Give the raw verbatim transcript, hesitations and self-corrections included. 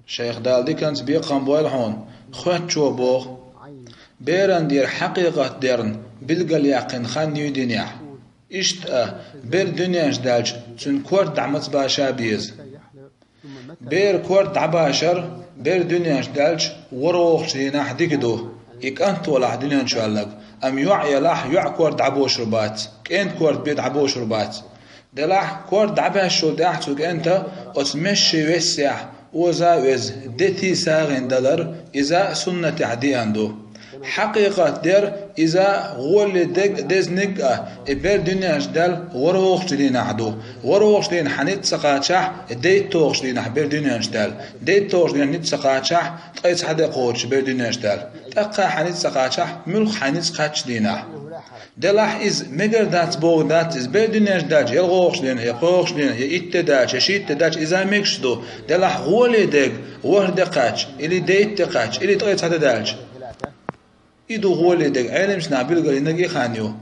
Шайх, Дала диканца бекхам бойла хьуна. Хоьттачо боху: беран дера хьакъикъат дерна билгалъяьккхина хан ю динехь. Иштта а, бер дуьненаш даьлча, цуьнан корта дӀа маца баша беза. Бер корта дӀабашар бер дуьненаш даьлча, ворхӀалгӀачу дийнахь дика ду. И кӀант волахь дуьнен чу ваьлларг, амма йоӀ елахь, йоӀ корта дӀабошур бац, кӀентан корта бен дӀабошур бац. Делахь, корта дӀабаьшшул тӀаьхьа цу кӀентан оцу месчийн весехь оза а оьзна, дети сагӀина далар, иза а суннатехь деана ду. Хьакъикъат дер, иза гӀоле дерг а, дезаниг а, и бер дуьненаш даьлла ворхӀалгӀачу дийнахь ду. ВорхӀалгӀачу дийнахь хьан ницкъ ца кхачахь, дейтталгӀачу дийнахь бер дуьненаш даьлла. ДейтталгӀачу дийнахь ницкъ ца кхачахь, ткъе цхьа де кхочуш бер дуьненаш даьлла. ТӀаккха хьан ницкъ ца кхачахь, муьлхха хьан ницкъ кхаччу дийнахь. Делахь иза мегар дац бохург дац иза, бер дуьненаш даьлча, ялхалгӀачу дийнахь, я кхоалгӀачу дийнахь, я итт де даьлча, я шийтта де даьлча, иза мегаш ду. Делахь гӀоле дерг, ворхӀ де кхаьчча, или дейтта де кхаьчча, или ткъе цхьа де даьлча. И ду гӀоле дерг, Ӏеламнаха билгалйинарг и хан ю.